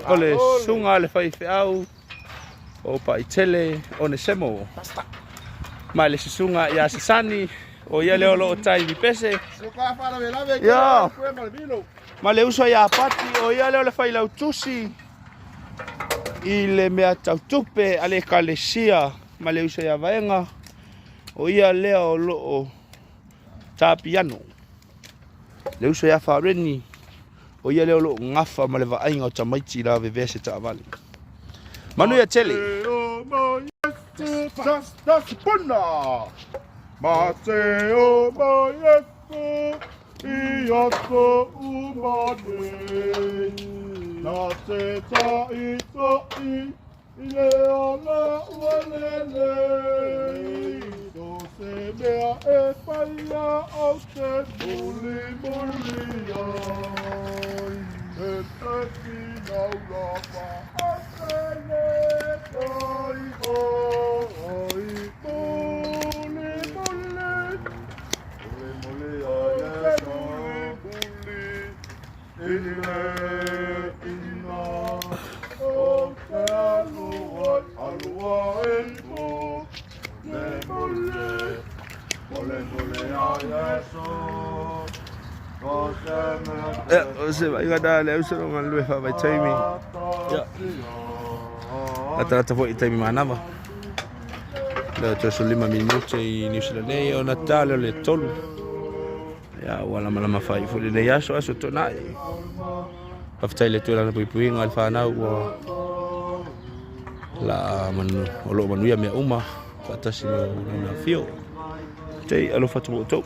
O le susuga a le faifeau o Paitele Onesemo ma le susuga ia Sasani o ia lea o lo o taimi pese. Ia, ma le uso ia Pati o ia lea o le failautusi i le mea tau tupe a le ekalesia ma le uso ia Vaega o ia lea o lo o ta piano. Le uso ia Fareni O ia lea o lo o gafa ma le vaaiga o tamaiti i lavevea se taavale. Manuia tele! I le ala ua lelei, so se mea e whaia au te muli muli ai. E te tinau lava a te le tai ai. Muli muli, muli muli ai e muli muli. I le ina o te alu ai, alu ai mole mole, mole mole a Iesu. Ko se mea Ia, o se vaaiga na le auso o galulue faavaitaimi. Ia, latalata foi i taimi manava. Lea toe 15 minute i Niu Sila nei, ona ta lea o le 3. Ia, ua lamalama faaiu foi lenei aso, aso Toonai. Faafetai i le Atua i lana puipuiga i le fanau ua la manu, o lo o manuia mea uma faatasi ma lana afio. Tei alofa atu ma outou.